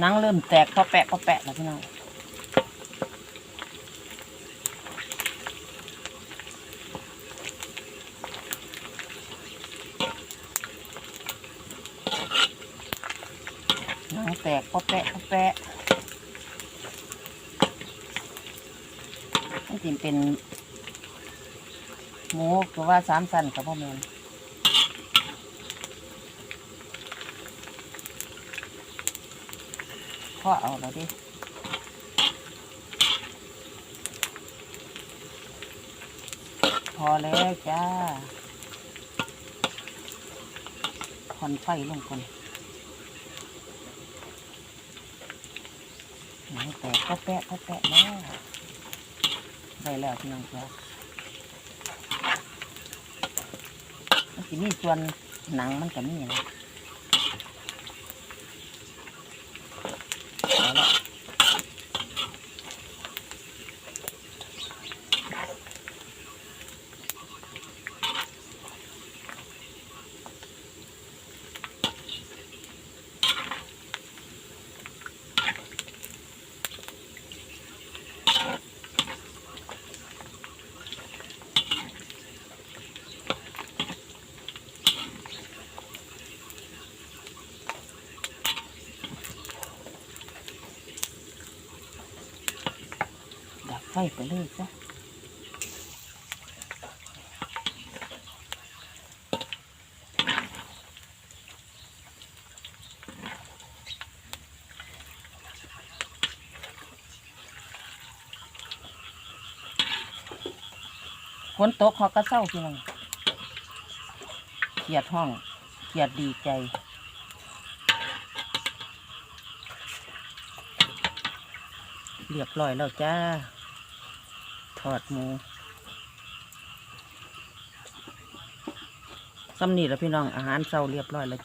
ໜັງເລີ່ມແຕກເປາະແປະເປາະແປະແລ້ວພີ່ນ້ອງ ໜັງແຕກເປາະແປະເປາະແປະ ມັນຊິເປັນ ໝູ ຫຼືວ່າສາມຊັ້ນກໍບໍ່ແມ່ນ ພໍເອົາແລ້ວເດ້ ພໍແລ້ວຈ້າ ຜ່ອນໄຟລົງກ່ອນ. ໜັງແຕກເປາະແປະເປາະແປະແລ້ວ ໄດ້ແລ້ວພີ່ນ້ອງຈ້າ ມັນຊິມີສ່ວນໜັງມັນກໍມີນະ ເອົາລະ. ດັບໄຟໄປເລີຍຈ້າ. ຝົນຕົກຮອດກະເຊົາພີ່ນ້ອງ ຂຽດຮ້ອງ ຂຽດດີໃຈ ລຽບຮ້ອຍແລ້ວຈ້າ ທອດໝູ ສ່ຳນີ້ລະພີ່ນ້ອງ ອາຫານເຊົ້າລຽບຮ້ອຍແລ້ວຈ້າ.